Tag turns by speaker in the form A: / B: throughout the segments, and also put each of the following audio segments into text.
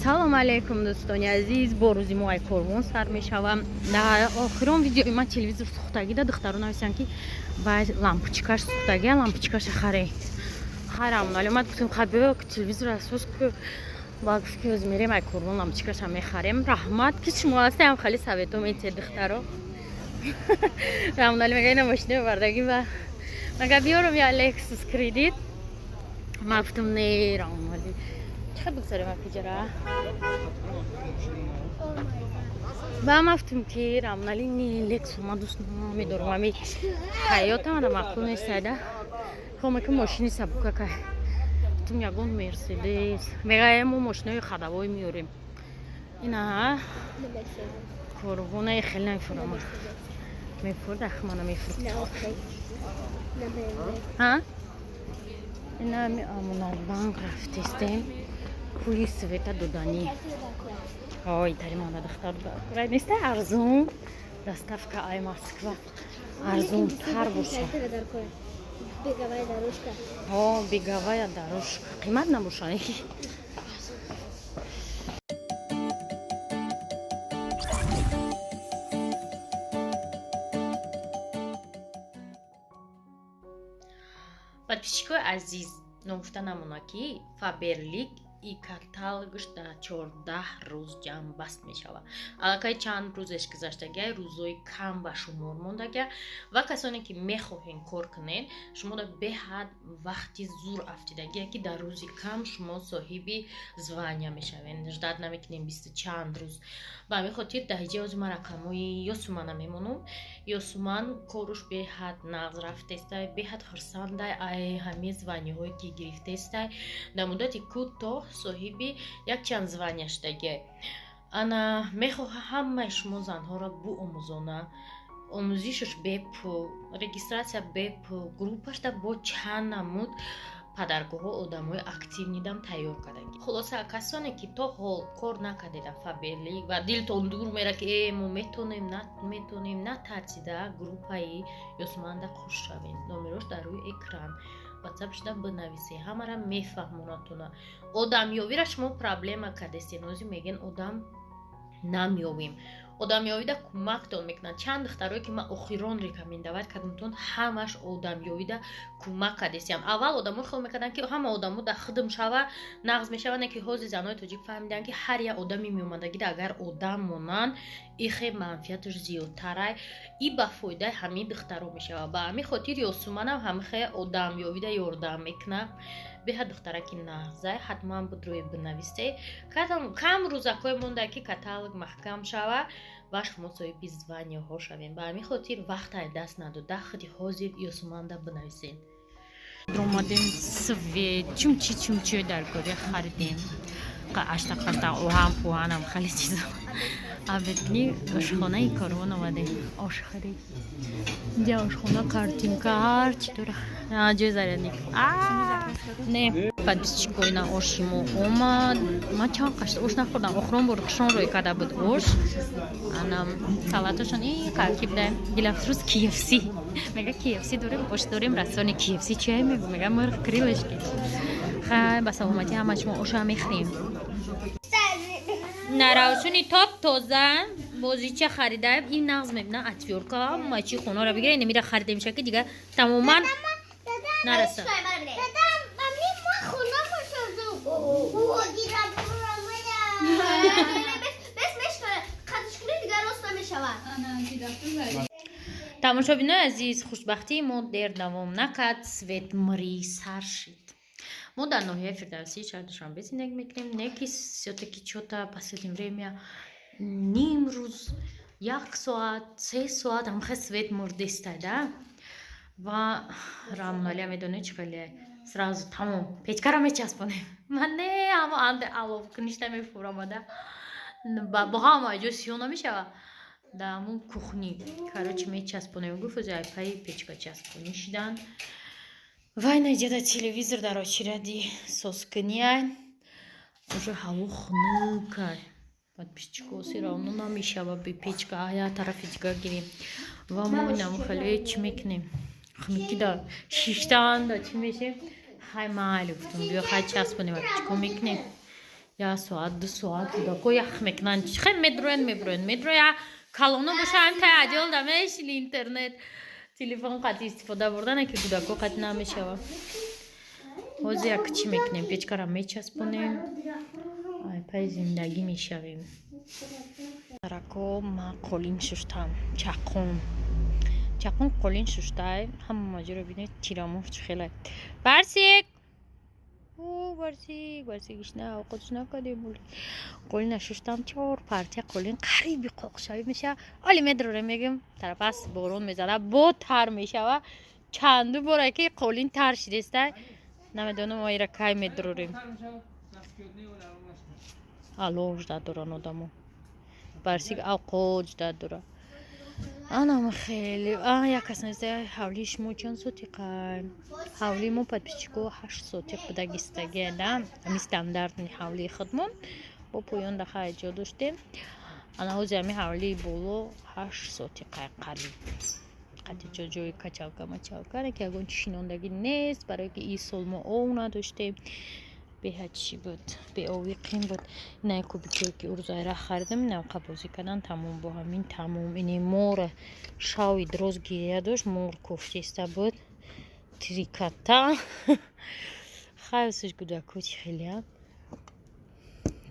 A: Салом алейкум, дӯстони азиз. Бо рӯзи мо ай корвон сар мешавам. Дар охирон видеои ман телевизор сӯхтагӣ да духтаро нависанд, ки вай лампочкаш сӯхтагия, лампочкаша харе. Хайрам, вале ман гуфтам, хай биё, телевизор асос ку. Ба гуфт, ки ҳозир мерем ай корвон, лампочкаша мехарем. Раҳмат, ки шумо ҳастем, хеле совето метиҳед, духтаро. Рамонали мега, ина мошина бардагӣ ба мага биёрам я Лексус кредит. Ман гуфтам, не, Рамонали, чӣ бигзарем акиҷара? Ба ман гуфтам, ки Рамонали, не, Лексус ман дӯст намедорам, ами ҳаётамада маъқул нестайда. Хома ки мошини сабукака. Гуфтам, ягон Мерседес. Мега, мо мошинои ходовой меёрем. Ина корвонаи хеле намефурам. Мефурд, ах, мана мефурд. Ҳа? Ина ми Амонатбанк рафтестем. Пули света доданӣ. Ой, тари мана духтар рай неста, арзон. Доставка ай Москва арзонтар боша.
B: Беговая дорожка.
A: О, беговая дорожка. Қимат набоша. Подписчикои азиз, ногуфта намона, ки Фаберлик и каталогш дар 14 рӯз ҷамъбаст мешавад. Аллакай чанд рӯзеш гузаштагия, рӯзҳои кам ба шумор мондагия. Ва касоне ки мехоҳен кор кунед, шуморо беҳад вақти зур афтидагия, ки дар рӯзи кам шумо соҳиби звания мешавед. Ждать намекунем бисту чанд рӯз. Ба ҳамин хотир дар ҳиҷа ҳозир ман рақамҳои Ёсумана мемонам. Ёсуман коруш беҳад нағз рафтестай, беҳад хурсандай ай ҳамин званияҳое ки гирифтестай. Дар муддати кӯтоҳ соҳиби якчанд звания шудагиай. Ана мехоҳа ҳамаи шумо занҳоро буомӯзона. Омӯзишаш бепул, регистрация бепул, группашда бо чанд намуд подаркоҳо одамои активный дам тайёр кардагӣ. Хулоса, касоне ки то ҳол кор накардеда Фаберлик ва дилтон дур мера, ки э, мо метонем, метонем, натарсида группаи Ёсуманда хуш шавед. Номерош дар рӯи экран, ватсап шуда бинависед, ҳамара мефаҳмонатона. Одамёвира шумо проблема кардестен, ҳозир мегӯен, одам намёвем. Одамёвида кӯмактон мекунанд. Чанд духтарое ки ман охирон рекомендовать кардамтон, ҳамаш одамёвида кӯмак кардестиям. Аввал одамо хиёл мекарданд, ки ҳама одамо дар хидм шава, нағз мешава. Не, ки ҳозир занои тоҷик фаҳмиданд, ки ҳар як одами меомадагида агар одам монанд, ихе манфиаташ зиёдтарай и ба фоидаи ҳамин духтаро мешава. Ба ҳамин хотир Ёсуманам ҳамихе одамёвида ёрдам мекунад. Беҳад духтараки нағзай, ҳатман будрӯи бинависе. Кам рӯзакҳое монда, ки каталог маҳкам шава ва шумо соҳиби званияҳо шавем. Ба ҳамин хотир вақт ай даст надода, худи ҳозир Ёсуманда бинависед. Омадем, свет, чумчи чумчи дар кори харидем, ашта қашта, оҳан пӯҳанам, хеле чизо. Абедни ошхонаи корвон омадем, ошхарӣ. Инҷа ошхона, картинка, ҳарчи дора. Ҷои зарядник не. Подписчико, ина оши мо омад. Ман чанд қашт ош нахӯрдам, охирон бор хушон рӯй карда буд ош. Ана салатошон и қарки буда. Дилафрӯз KFC мега, KFC дорем, ош дорем, расони KFC чай мегу, мега, мурғ крылышки. Хай, ба саломатӣ ҳама шумо, оша мехӯрем. Наравшуни топ тоза бозича харида, ин нағз мебина, отвёртка, ҳама чи хонаро бигира. Ина мира харида меша, ки дига тамоман нараса.
B: Дадам, ами ма хона мошозу. О, дира бес мешкара. Қадиш кунӣ, дигар рост намешавад.
A: Тамошобинои азиз, хушбахтии мо дер давом накард, свет мри сар шид. Мо дар ноҳияи Фирдавсии шаҳри Душанбе зиндагӣ мекунем, не ки всё-таки чё-то последнее время ним рӯз, як соат, 3 соат ҳамхе свет мурдестай да. Ва Рамоналия медонед чӣ хеле сразу тамом печкара мечаспонем. Ман не, ҳамо анде аловкуништа мефурамада, бо ҳама ҷо сиёҳ намешава. Дар ҳамун кухни, короче, мечаспонем, гуфт, ози айпаи печка часпонӣ шидан. Вай наҷада телевизор дар очереди соскиниай, уже ҳаво хунукай. Подписчико, всё равно намешава бе печка, я тарафи дигар гирем. Ва мо инаму хеле чӣ мекунем, хунукӣ да шиштан да чӣ мешем. Хай, майли, гуфтум, биё, хай часпонем, чикор мекунем. Як соат, 2 соат кӯдако ях мекунанд. Хел медроянд, меброянд, медроя. Калоно боша, ҳам тай аҷол да мешини, интернет, телефон қати истифода бурдане, ки кӯдако қати намешава. Ҳозир як чӣ мекунем? Печкара мечаспонем, ай пай зиндагӣ мешавем. Тарако, ма қолин шуштам, чақон чақон қолин шуштай. Ҳама ҷоро бинед, тирамоҳ чӣ хелай. Барсик, о Барсик, Барсик, ишна овқотш накардем. Қолина шуштам, чор партия қолин қариби қоқшавӣ мешава. Оли медрорем, мегӯм, тарафас борон мезана, бо тар мешава. Чанду бора ки қолин тар шидестай, намедонам, оира кай медрорем. Алов жда доран одамо. Барсик авқот жда дора. Анам хеле як кас нависта: «Ҳавлии шумо чанд сотиқа?» Ҳавлии мо, подписчико, 8 сотиқ буда гистагия да, ҳами стандартни ҳавлии худмон. Бо поён даха ҷо доштем. Ана ҳози ҳами ҳавлии боло 8 сотиқа қариб, қати ҷо ҷои качалка мачалка, ки ягон чи шинондагӣ нест, барое ки ин сол мо ов надоштем. Беҳад чӣ буд, беовӣ қин буд. Ина кубикое ки урзайра харидам, инавқа бозӣ кардан, тамом, бо ҳамин тамом. Ини мора шави дроз гиря дошт, мор кофтеста буд триката. Хайсуш гудако чи хелеам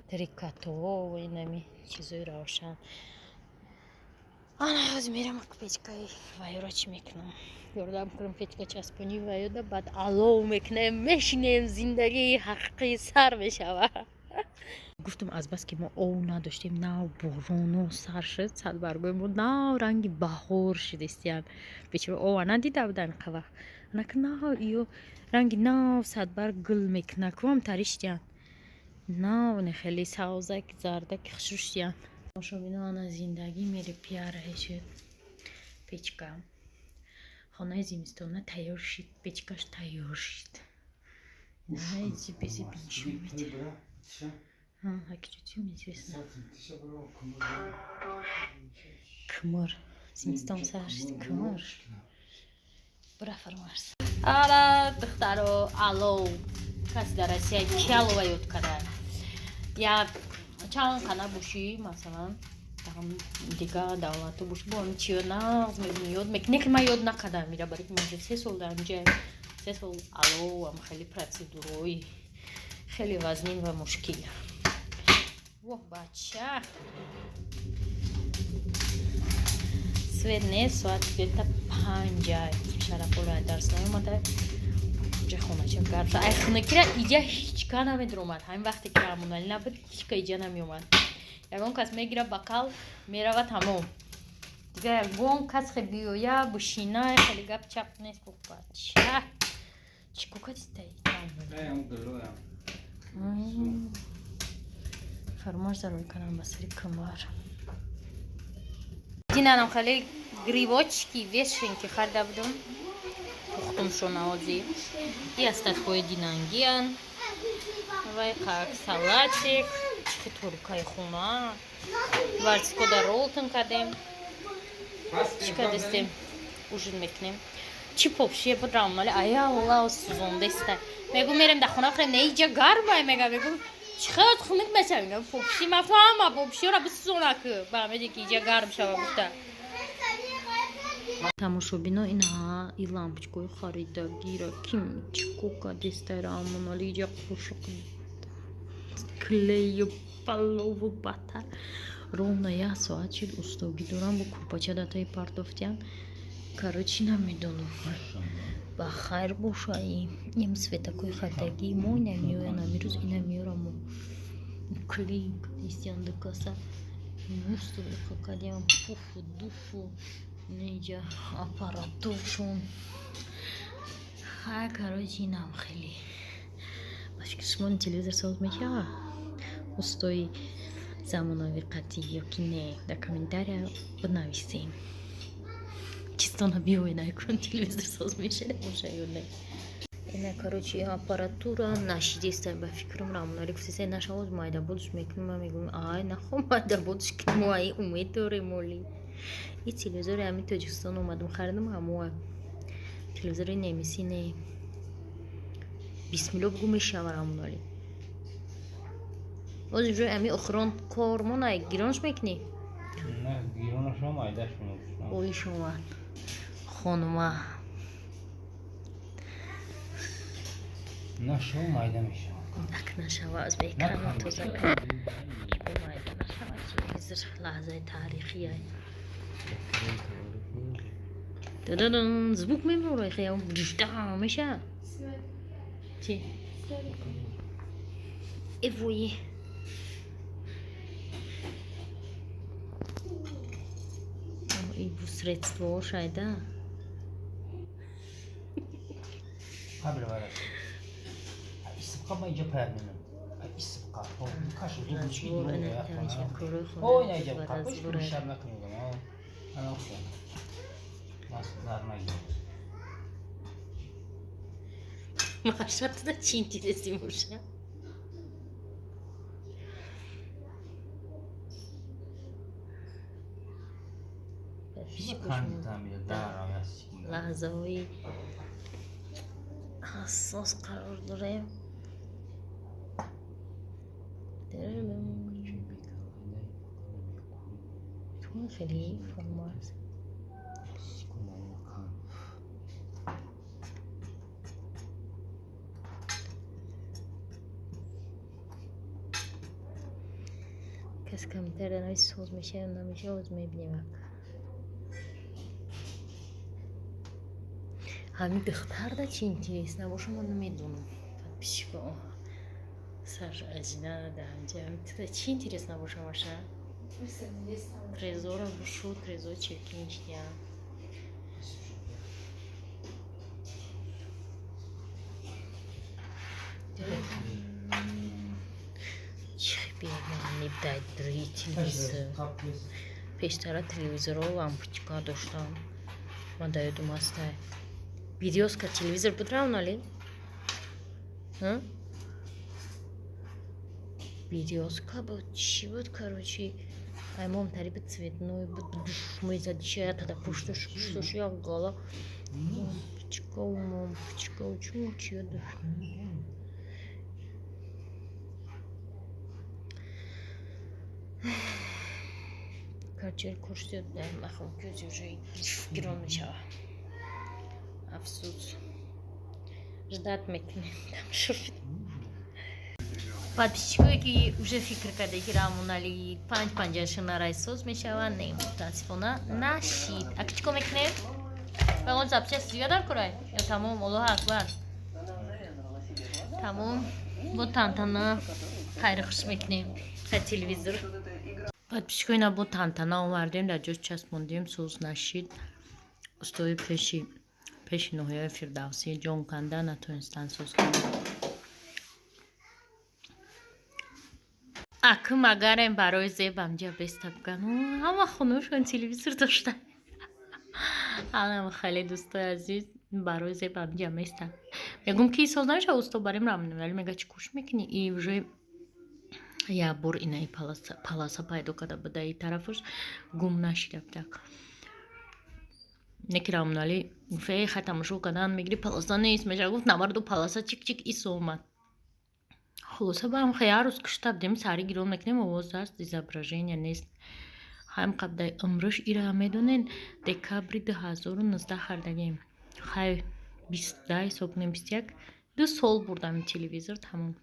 A: трикато, инами чизои равшан. Ана ҳозир мерам, печкаи вайёра чӣ мекунам, ёрдам кунам печка часпонӣ вайёда, баъд алов мекунем, мешинем, зиндагии ҳақиқӣ сар мешава. Гуфтам, азбаски мо ов надоштем, нав бороно сар шуд, садбаргои мо нав ранги баҳор шудистиян. Бечора ова надида будан қа вақт. Анака нав ё ранги нав садбарг гул мекуна, кувам тариштиян, нав не хеле савзак зардаки хушрӯ шудиян. Тамошобино, ана зиндагӣ мере пиара шуд. Печка хонаи зимистона тайёр шид, печкаш тайёр шид. Изи биншумед. Ҳакичутиюм интересно. Кмр зимистон сар шид, кмр бура фармарс. Ара духтаро, алов каси дар Россия чи алова ёд када? Як чанд қана бошӣ, масалан, дига давлату бошӣ, бо ҳамин чиё нағз мебинӣ, ёд мекунӣ, ки ман ёд накардам ира, барои ки ман 3 сол дар инҷа, 3 сол аловам хеле процедураҳои хеле вазнин ва мушкил. Воҳ, бача, свет нест, соат где-то 5-а шарақола дарс наомада. Иҷа хонача гарм шуд. Ай хунукира иҷа ҳичка намедиромад. Ҳамин вақте ки Рамоналӣ набуд, ҳичка иҷа намеомад. Ягон кас мегира бакал, мерава, тамом. Дигар ягон кас хе биёя бушина, хеле гап чап нест. Бача, чӣ кукадистай? Фармош зарур кардам ба сари камар. Динанам хеле грибочки, вешенки харида будам, пухтумшона. Ҳозир и остаткҳои динангиян. Вай как салатик, чихи торикаи хона. Варсикода ролтон кардем. Чӣ кардистем? Ужин мекунем. Чӣ попшие буд, Рамали аялла сӯзондеста. Мегу, мерем дар хона хӯрем. Не, иҷа гармай, мега. Мегу, чӣ хел хунук мешава? Мега, попши ма фаҳма, попшиёра бисӯзона, ку ба ҳамеде ки иҷа гарм шава гуфта. Тамошобино, ина и лампочкои харидагира ким чико кадестай? Рамонали иҷа қошуқ, клею, палову батар. Ровно як соат шуд, устогӣ дорам, бо курпача датаи партофтиям. Короче, намедонам, ба хайр бошаи. Им светакои харидагии мо ина меоян амирӯз, ина меёрамо. Клей кадестиям, дукаса мусторика кадиам, пуфу дуфу инҷа аппаратуршон. Хай, короче, инам хеле. Ба фикри шумо, телевизор соз мешава устои замонави қатъӣ ё ки не? Дар комментария бинависем. Чистона биёед, накун, телевизор соз мешава боша ё не? Ина, короче, аппаратура нашидеста. Ба фикрам, Рамонали гуфтеса, наша оз майда бодуш мекунем. Ман мегӯям, ай нахо майда бодуш ки, мо ай умед дорем. Оли и телевизори ҳамин Тоҷикистон омадам, харидам, ҳамоа телевизори немисӣ не. Бисмилло бугу, мешава, Рамонали. Оз уже ами охирон кормон ай гиронш мекунӣ?
C: Не, гиронашам айдаш мекунам.
A: Оиш омад. Хонума.
C: На шо майда мешавад.
A: Ак нашава аз бекрана тоза кун. Майда нашава телевизор лаҳзаи таърихия. Дададан звук мебарад хеям душта меша. Чи? Эвои. И средство шайда.
C: Қабл варас. Исбқа ма иҷа паяд менам. Исбқа. Каш дубучки
A: О,
C: О, ина иҷа қапиш шаб накунем. Ана охе. Бас дар нагир.
A: Маша, туда чи интереси муша? Лаҳзаҳои ҳассос қарор дорем. Хеле форма аст. Кас камтар данаи соз мешава намешава, оз мебинем. Ҳамин духтарда чи интерес набоша, ман намедонам. Подписчико сар азина даҳанҷа туда чи интерес набоша маша? Трезора бушу, трезор черкинишня. Чи бемаъни дай телевизор. Пештара телевизорро лампочка доштам. Ман дар ёдум ҳастай. Берёзка телевизор буд равнали? Берёзка буд, чӣ буд, короче, аймом тари буд, цветной буд, мезадиша тада пушташ, пушташ як гала. Лампочка, лампочка, чу чӣ дошт? Короче, курси даем, махом кӯзи уже гирон мешава. Афсӯс. Ждать мекунем тамошо. Подписчикое ки уже фикр карда ки Рамонали панҷ панҷаша нарай соз мешава, не, мутаассифона нашид. Аки чӣ кор мекунем? Багон запчасть зиёд дар курай? Ё тамом, Аллоҳу акбар. Тамом, бо тантана хайру хуш мекунем. Хай телевизор. Подписчикои на бо тантана овардем, дар ҷош часпондем, соз нашид. Устои пеши ноҳияи Фирдавсӣ ҷон канда натонистанд соз кунанд. Акм агарем барои зебам ҷа бестабган. Ҳама хонушон телевизор дошта. Ҳалам хеле дӯстои азиз барои зебам ҷа места. Мегум ки соз намешава усто барем рамнем, вале мега чӣ кӯш мекунӣ? И уже як бор инаи паласа пайдо карда буда и тарафаш гум нашида будак. Неки Рамонали гуфт, эй хай тамошо кардан мегири паласа нест меша гуфт наварду паласа чик-чик исо омад. Хулоса ба ҳам хай ҳар рӯз кушта будем, сари гирон мекунем, овоз аст, изображение нест. Ҳам қабдаи умрш ира медонен, декабри 2019 хардагем. Хай 20 ҳисоб кунем 21, 2 сол бурдам телевизор тамом.